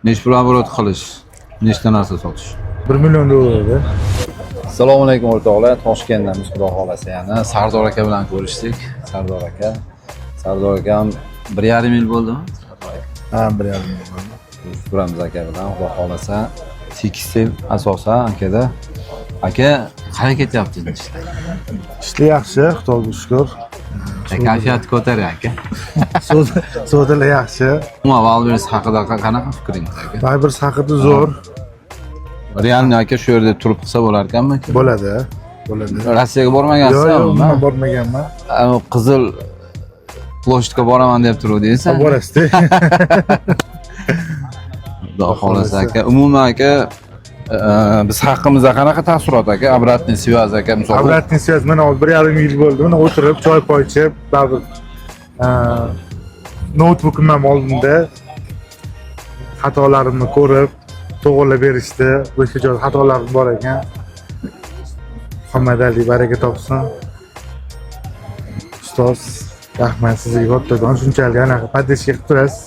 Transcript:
Nechi pul оборот qilish? Nechta narsa sotish? 1 million dollar. Assalomu alaykum, o'rtoqlar. Toshkentdamiz, xudo xohlasa yana. Sardor aka bilan ko'rishdik. Sardor aka. Sardor akam 1,5 yil bo'ldimi? Sardor aka. Ha, 1,5 yil bo'ldi. Ko'rishib turamiz aka bilan, xudo xohlasa. Tekstil asosan akada. Aka, qalay ketyapti ishlar? Ishlar yaxshi, Xudoga shukur. Kayfiyat ko'tar, aka. Savdolar yaxshi. Umuman, Wildberries haqida qanaqa fikringiz, aka? Wildberries haqida zo'r. Реально, aka, shu yerda turib qilsa bo'lar ekanmi? Bo'ladi. Bo'ladi. Rossiyaga Yo'q, bormagansiz? yo'q, man bormaganman. Qizil площадь ga boraman deb turuvdingiz. Borasiz. Xudo xohlasa, aka. Umuman, aka, biz haqimizda qanaqa taassurot, aka? Обратный связь, aka, misol. Обратный связь, mana hozir 1,5 yil bo'ldi. Mana o'tirib, choy poy ichib, baribir noutbukim ham oldimda. Xatolarimni ko'rib, to'g'irlab berishdi. O'sha joyda xatolarim bor ekan. Muhammad Ali baraka topsin. Ustoz, rahmat sizga kattakon, shunchalik anaqa поддержка qilib turasiz.